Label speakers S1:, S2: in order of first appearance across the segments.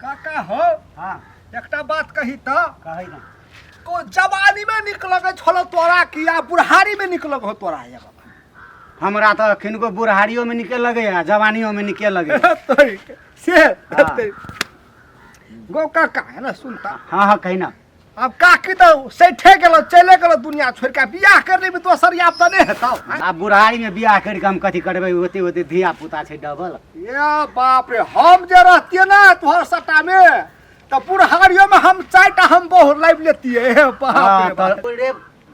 S1: काका हो।
S2: हाँ।
S1: एकटा बात कही तऽ?
S2: कहै ना।
S1: को जवानी में निक लगै छलो तोरा कि आ बुढ़ारी में निक लगो तोरा या बाबा?
S2: हमरा तऽ अखन को बुढ़ारियो में निके लगे आ जवानियो में निके लगे।
S1: तोरी के, से
S2: हाँ।
S1: तोरी। गो काका है ना सुनता।
S2: हाँ हाँ, कही ना।
S1: अब काकी तऽ सैठे गेलो, चले गेलो दुनिया छोड़ के, बियाह कर लेबी दोसर याब तऽ नहि हेतौ।
S2: आब बुढ़ारी में बियाह करि के हम कथी करबै? ओते ओते धिया पुता छै डबल।
S1: ये बाप रे, हम जे रहतियै ना तोहर सटा में तऽ बुढ़ारियो में हम चारिटा हम बहु लाबि लेतियै। हे बाप
S2: हाँ,
S1: रे बाप।
S2: तऽ रे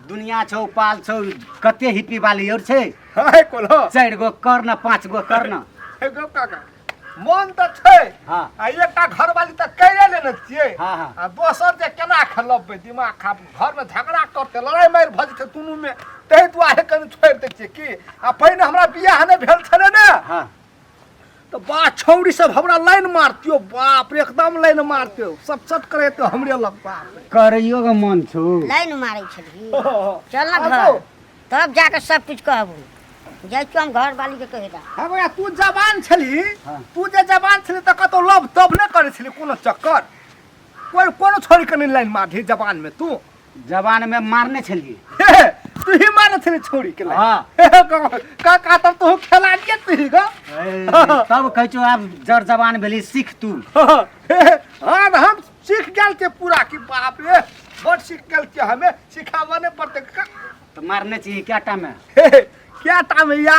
S2: दुनिया छौ पाल छौ, कते हिप्पी वाली और छै।
S1: हे कोलो
S2: 4 गो कर न, 5 गो कर न।
S1: हे गो काका, मन तऽ छै।
S2: हाँ।
S1: आ एकटा घरवाली तऽ कैरे लेने छियै।
S2: हाँ, हाँ।
S1: आ दोसर जे केना खेलबै, दिमाग खा घर में झगड़ा करते लड़ाई मारि भऽ जेतै दुनू में, ताहि दुआरे कनि छोड़ि दै छियै की। आ पहिने हमरा बियाह नहि भेल छलै ने।
S2: हाँ।
S1: तऽ बा छौड़ी सब हमरा लाइन मारतियो, बाप रे एकदम लाइन मारतियो, सब चट करेते हमरे लग, बाप रे।
S2: करैयो के मन छौ।
S3: लाइन मारै छलही?
S1: हो।
S3: चल ना घर, तब जाके सब कुछ कहबू। जाइ छियौ हम घर वाली के कहे दा।
S1: हाँ भैया, तू जवान छली।
S2: हाँ।
S1: तू जे जवान छली तऽ कतौ लव तब नहि करै छली कोनो चक्कर, कोई कोनो छोड़ी के नहीं लाइन मारही जवान में तू?
S2: जवान में मारने छलिए।
S1: हे, तू ही मारने छली छोड़ी के लाइन?
S2: हाँ।
S1: हे, का का तब तू खेला दिए तू ही गो।
S2: ए, तब कहै छौ आब जर जवान भेली सीख तू।
S1: हे, हाँ, तऽ हम सीख गेल छियै पूरा की, बाप रे बड़ सीख गेल छियै, हमे सिखाबऽ नहि पड़तै।
S2: तऽ मारने छी क्या टा में?
S1: हे, क्या टा में? या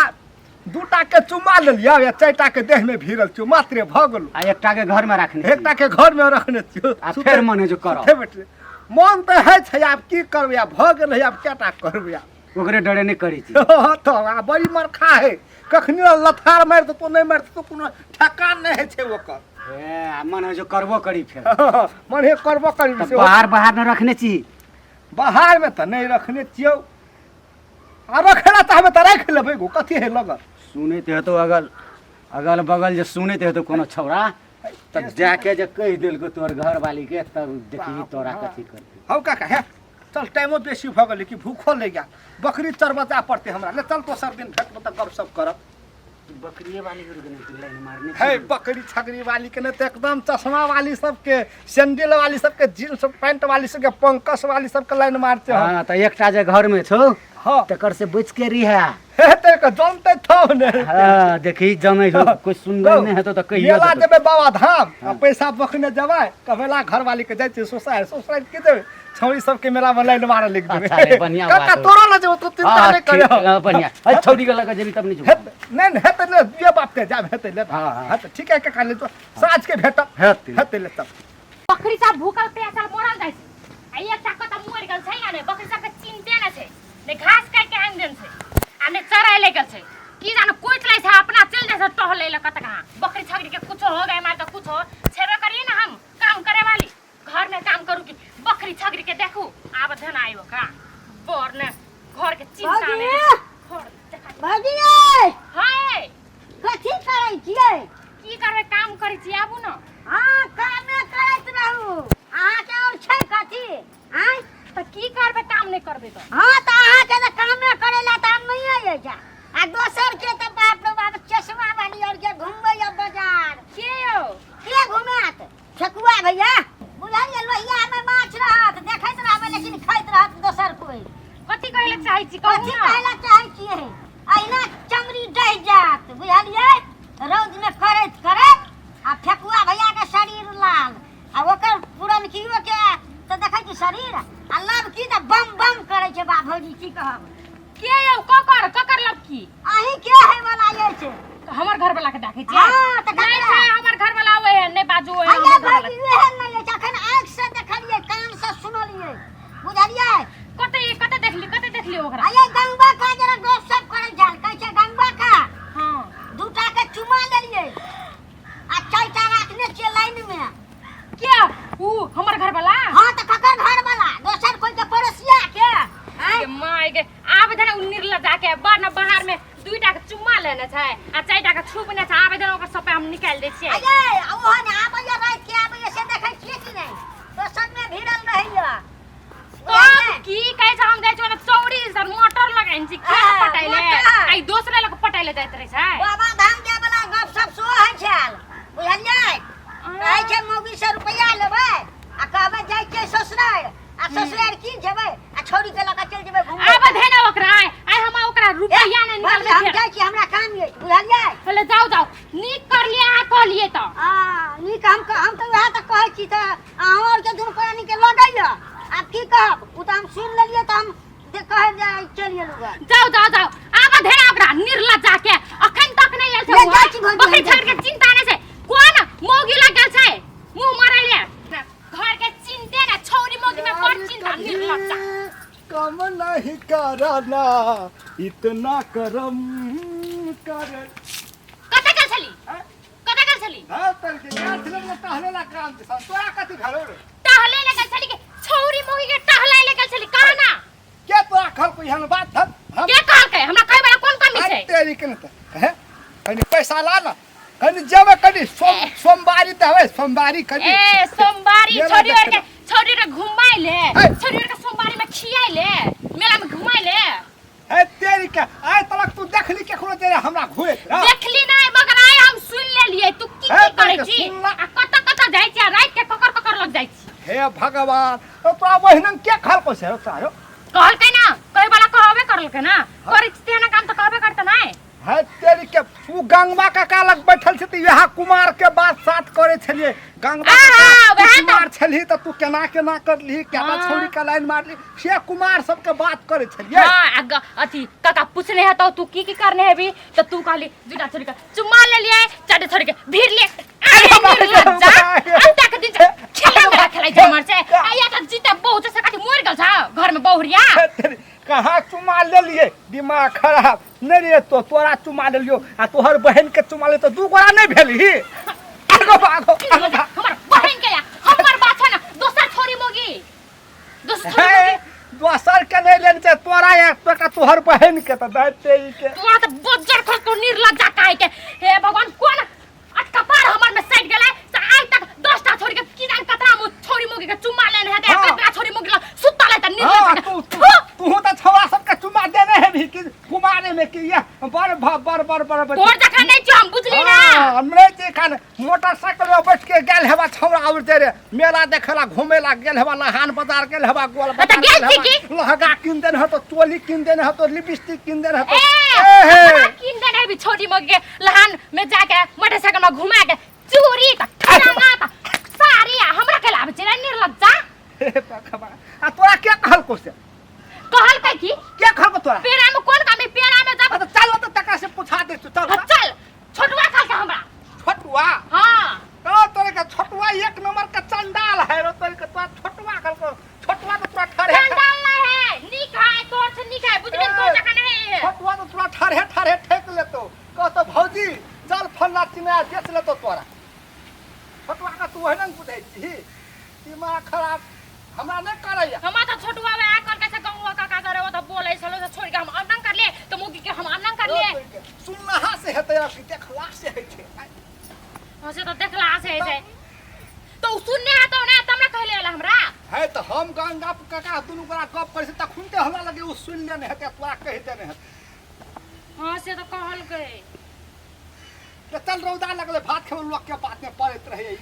S1: दूटा के चुमा लेलियै या 4टा के देह में भिड़ल छियौ, मात्रे भऽ गेलौ।
S2: आ एकटा के घर में राखने छी।
S1: एकटा के घर में रखने छियौ।
S2: आ फेर मन है जो करब।
S1: सुते बैठले मन तऽ होइ छै, आब की करबै, आब भऽ गेलै, आब केटा करबै आब।
S2: ओकरे डरे नहि करै छी।
S1: तऽ आ बड़ी मरखा है, कखनी लथार मारि देतौ, नहि मारि देतौ, कोनो ठेकान नहि होइ छै ओकर।
S2: ए, आ मन है जो करबो करी फेर।
S1: मन हे करबो करी।
S2: तऽ बाहर बाहर न रखने छी?
S1: बाहर में तऽ नहि रखने छियौ, आ रखे ला चाहबै तऽ राखि लेबै गो, कथी है लगल।
S2: सुनैत हेतौ अगल अगल बगल, जे सुनैत हेतौ कोनो छौड़ा तऽ जाके जे कहि देलको तोहर घरवाली के, तब देखही तोरा कथी करतै।
S1: हौ काका, हे चल, टाइमो बेसी भऽ गेलै कि भूखो लागि गेल, बकरी चरबऽ जाय पड़तै हमरा। ले चल, दोसर दिन भेटबो तऽ गपशप करब।
S2: बकरिए वाली के नहीं लाइन मारने
S1: है बकरी छकरी वाली के नहीं तऽ एकदम चश्मा वाली सबके, सैंडल वाली सबके, जींस पैंट वाली सबके, पंकस वाली सबके लाइन मारते हम।
S2: हाँ, तऽ एकटा जे घर में छौ।
S1: हाँ।
S2: तकर से बच के रहिहे।
S1: हे तेरे जनते थौ ने।
S2: हाँ, देखी जनै छौ कोई सुनबै नहि हेतौ तऽ कहियो
S1: मेला
S2: देतौ।
S1: जेबै बाबा धाम आ पैसा बखने जेबै कबेला घरवाली के जाइ छियै सोसाइ सोसाइ के देबै, छौड़ी सबके मेला में लाइन मारऽ लागि
S2: अच्छा रे,
S1: जेबै।
S2: बढ़िआँ
S1: काका
S2: बात हो।
S1: तोरा लऽ जेबौ, तू चिंता
S2: हाँ,
S1: नहि
S2: ठीक,
S1: करियौ।
S2: हाँ, बढ़िआँ। अरे छौड़ी के लऽ कऽ जेबी तब नहि जेबौ।
S1: हेतै नहि नहि हेतै ले दुए बाप के जाब हेतै ले।
S2: हाँ, हाँ।
S1: हेतै, ठीक है काका, ले जो, साँझ के भेटब।
S2: हेतै।
S1: हेतै ले तब।
S4: बकरी सब भूखल प्यासल मरल जाइ छै आ एकटा कतऽ मरि गेल छै या नहि, बकरी सबके चिन्ते नहि छै, ने घास काटि के आनि देने छै आ ने चराय ले गेल छै, की जाने कुटि लै छै, अपना चलि जाइ छै टहलै लए कतऽ कहाँ। बकरी छकरी के कुछो हो गाय माल के कुछो छेबे करिए ने, हम काम करे वाली घर में काम करू कि बकरी छकरी के देखू। आब धन आयो का बर ने घर के चिंता
S3: भौजी!
S4: नहि घर देखा।
S3: भौजी यै!
S4: हाय।
S3: कथी करै छियै?
S4: की करबै, काम करै छी, आबू ने।
S3: हाँ, कामे करैत रहू, अहाँके और छै कथी? आँय?
S4: तऽ की करबै, काम नहि करबै तऽ?
S3: हाँ, तऽ अहाँके तऽ कामे करै ला तऽ आब नहिये अछि, आ दोसर के तऽ बाप रे बाप चश्मा वाली और के घुमबै बाजार।
S4: के यौ?
S3: के घुमात? ठेकुआ भैया। बुझलियै, लोहिया में माछ रहत, देखैत रहबै, लेकिन खाइत रहत दोसर कोई।
S4: कथी कहै लए चाहै छी, कहू
S3: कथी
S4: ने।
S3: कहै लए चाहै छियै? अहिना चमड़ी डहि जायत, बुझलियै, रौद में करैत करैत। आ ठेकुआ भैया के शरीर लाल आ ओकर पुरनकियो के तऽ देखै छी शरीर आ लब की तऽ बम बम करै छै। बा भौजी, की कहब।
S4: के यौ, ककर ककर लबकी?
S3: अहीं के है वाला अछि।
S4: हमर घर वाला के देखै छियै?
S3: हाँ, तऽ
S4: नहि
S3: ककरा?
S4: छै हमर घर वाला, ओहे नहि बाजू, ओहे
S3: हैया
S4: हमर घर वाला।
S3: भौजी, एहन नहि अछि, अखन आँखि से देखलियै, कान से सुनलियै, बुझलियै।
S4: कते कते देखली, कते देखली ओकरा?
S3: अये गंगवा का जरा गप सप करै जाल कहै छै गंगवा का।
S4: हाँ।
S3: दूटा के चुमा लेलियै आ 4टा राखने छियै लाइन में।
S4: के ऊ हमर घर वाला?
S3: हाँ, तऽ ककर घर वाला? दोसर कोई के, पड़ोसिया के। आँय?
S4: गे माय गे, आब धन उ निर्लज जाके बड़ न बाहर में दुईटा के चुम्मा लेने छै आ 4टा के छुपने छै, आबे धन ओकर सब हम निकालि दै छियै।
S3: अये आ छै मौगी से रुपैआ लेबै आ कहबै जाइ छियै ससुरारि आ ससुरारि की जेबै आ छौरी के लऽ कऽ चलि जेबै घुमबै।
S4: आब धे ना ओकरा आइ आइ हम ओकरा रुपैआ नहि
S3: बाप रे, हम
S4: निकालबै।
S3: जाइ छी, हमरा काम ये, बुझलियै?
S4: पहिले जाउ जाउ, नीक करलियै अहाँ कहलियै तऽ।
S3: आ नीक हम तऽ उएह तऽ कहै छी तऽ अहूँ आरके दुनू प्राणी के लगैया। आब की कहब, ओ तऽ हम सुनि लेलियै तऽ हम जे कहै जाइ चलि गेलहुँ गऽ।
S4: जाउ जाउ जाउ, आब धे ना ओकरा निर्लज्जा के, अखन तक नहि आयल छै।
S3: ले जाइ छी भौजी,
S4: बकरी
S3: हम
S4: छोड़ के चिंता नहि छै, कोन मौगी लग गेल छै मुँह मारै ले, घर के चिंते ना, छौरी मौगी में बड़ चिंता, निर्लज्जा।
S1: कम नहीं करना इतना करम कर।
S4: कतऽ गेल छली? कतऽ गेल छली?
S1: हाँ तर के यार छले ने टहले ला काम के साथ, तोरा कथी भेलो रे?
S4: टहले ले गेल छली के छौरी मौगी के टहले ले गेल छली, कहा ना?
S1: के तोरा घर को एहन बात हम
S4: के कहलकै? हमरा कहै वाला कोन कमी छै?
S1: तेरी के न कहे कनी पैसा ला ना, कनी जेबै कनी सोमवारी तऽ हवे सोमवारी कनी।
S4: ए सोमवारी
S1: मेला
S4: छोरी और के
S1: देखै।
S4: छोरी रे घुमाइ ले,
S1: ए।
S4: छोरी के सोमवारी में खियाइ ले, मेला में घुमाइ ले।
S1: ए तेरी के आइ तलक तू देखली केकरो तेरे हमरा घुए?
S4: देखली नहीं, मगर आइ हम सुन लेलियै तू की
S1: ए,
S4: की करै
S1: तेरी के
S4: छी
S1: सुनला।
S4: आ कतऽ कतऽ जाइ छी आ राति के ककर ककर लग जाइ छी।
S1: हे भगवान, ओ तोरा बहिनन के कहलको से रो तोरा?
S4: कहलकै ना, कहै वाला कहबे करलकै ना, करै छी तेहन काम तऽ कहबे करतै नै।
S1: है तेरी के तू गंगवा काका लग बैठल छी तऽ इएह कुमार के बात साथ करे छलियै। गंगवा
S4: आहा,
S1: काका, तू
S4: वएह तऽ।
S1: कुमार छलही तऽ तू केना केना करलिही, केना
S4: हाँ।
S1: छौड़ी के लाइन मारली, से कुमार सबके बात करे छलियै।
S4: हाँ, आ अथी काका पूछने हेतौ तू की की करने हेबी तऽ तू कहली दूटा छोड़ी के चुम्मा लेलियै, चारिटा छोड़ी के भीड़ लिए। अरे
S1: अरे
S4: निर्लज्जा,
S1: बाप रे।
S4: अतेक दिन से खेला मेला खेलै छै हमर से, आ या तऽ जीते बहु छै से कथी मरि गेल छ घर में बहुरिया?
S1: है तेरी, कहाँ चुमा लेलियै? दिमाग खराब नहीं रे तो तोरा चुमा लेलियो आ तोहर बहन के चुमा ले तो दू गोरा नहीं भेलही। आगो आगो आगो भाग।
S4: हमर बहन के या हमर बात छै ना, दोसर छोरी मोगी, दोसर छोरी
S1: हे
S4: मोगी।
S1: दोसर के नहीं लेने छै, तोरा या तोरा तोहर बहन के तऽ दैते ई के।
S4: तोरा तऽ बज्जर खस तो निर्लज्जा काहे के। हे भगवान, कोन अटकपार हमर में सटि गेलै से आइ तक 10टा छोरी के की जान कतरा मु छोरी मोगी के चुम्मा लेने हेतै,
S1: हाँ।
S4: कतरा छोरी मोगी लग सुतल हेतै निर्लज्जा
S1: हाँ
S4: के।
S1: तू तू
S4: थू!
S1: तू तऽ छौड़ा सबके चुमा देने हेबही कि कुमारे में कि ये बड़ बड़ बड़ बड़ बड़।
S4: तोर जखन नहीं छियौ हम, बुझली ना?
S1: हाँ, हमरे जे खान मोटरसाइकिल में बैठ के गेल हेबा छौड़ा और दे रे मेला देखेला घूमेला गेल हेबा, लहान बाजार गेल हेबा, गोल
S4: तऽ
S1: बाजार
S4: गेल छी
S1: हेबा,
S4: की?
S1: लहंगा कीन देने हेतो, चोली कीन देने हेतो, लिपस्टिक कीन देने हेतो।
S4: ए
S1: ए हे।
S4: हमरा कीन देने हेबी छोरी मोगी के लहान में जाके मोटरसाइकिल में घुमा के चूड़ी त खराना त साड़ी आ हमरा के लाबै छै रे निर्लज्जा।
S1: हे भगवान, आ तोरा के कहलको से?
S4: कहलकै की?
S1: के कहलको तोरा?
S4: पेड़ा में कोन काम है? पेड़ा में जब
S1: आ तऽ चल तऽ तकरा से पूछा दे तू, चल।
S4: हाँ, चल, छोटुआ कहलकै हमरा।
S1: छोटुआ?
S4: हाँ।
S1: तो तोरे के छोटुआ एक नंबर के चंडाल है रो, तोरे के तोरा छोटुआ कहलको? छोटुआ तो तोरा ठहरे
S4: चंडाल नहीं है, नीक है, तोर से नीक है, बुझबे तोर जकाँ नहीं है।
S1: छोटुआ तो तोरा ठहरे ठहरे ठेक लेतो, कहतो भौजी चल फल्ला चिना बेच लेतो तोरा। छोटुआ के तू ओहिना ने बुझै छी, दिमाग खराब हमरा नहीं करैया।
S4: हमरा तऽ छोटुआ वएह कहलकै से गौवा काका करे ओ तऽ बोलै छलो से छोड़ि के हम अनंग करलियै तऽ मौगी के हम अनंग करलियै।
S1: सुनलहा से हेतै आ कि देखला से होइ छै?
S4: हाँ, से तऽ देखला से होइ छै, तऽ उ सुनने हेतौ ने तब ने कहले एला हमरा।
S1: है तऽ हम गंगा काका दुनू गोरा गप करै छै तखुनते हमरा लगे ओ सुनि लेने हेतै, तोरा कहि देने हेतै।
S4: हाँ, से तऽ कहलकै।
S1: तऽ चल, रौदा लगलै, भात खेबै, लोक के बात में पड़ैत रहै।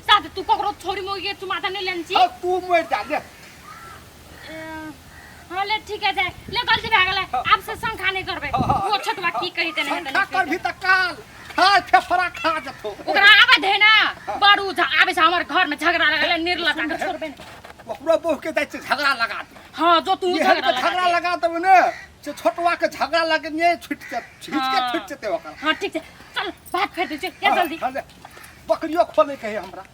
S4: साथ तू ककरो छोरी मौगी के चुमा तऽ नहि लेने छी।
S1: अब तू मरि जा ले।
S4: हाँ ले, ठीक है, ले गलती भए गेलै, आब से शंखा नहि करबै। ओ छोटुआ की कहि देने हेतै?
S1: शंखा करभी तऽ काल खा फेफड़ा खा जेतौ।
S4: ओकरा आबै दे ना, बड़ू आबै छै हमर घर में झगड़ा लगलै निर्लज्जा के, छोड़बै नहि।
S1: ओकरो बहु के जाइ छै झगड़ा लगा दे।
S4: हाँ, जो तू
S1: एहन
S4: झगड़ा
S1: के
S4: लगा
S1: झगड़ा
S4: दे।
S1: लगा देबै ने से छोटुआ के झगड़ा लगने छुटि जेत, खींच के
S4: हाँ।
S1: छुटि जेतै ओकरा।
S4: हाँ ठीक छै, चल भात फेर दै छियै, या जल्दी।
S1: हाँ, ले। बकरियो खोले के है हमरा।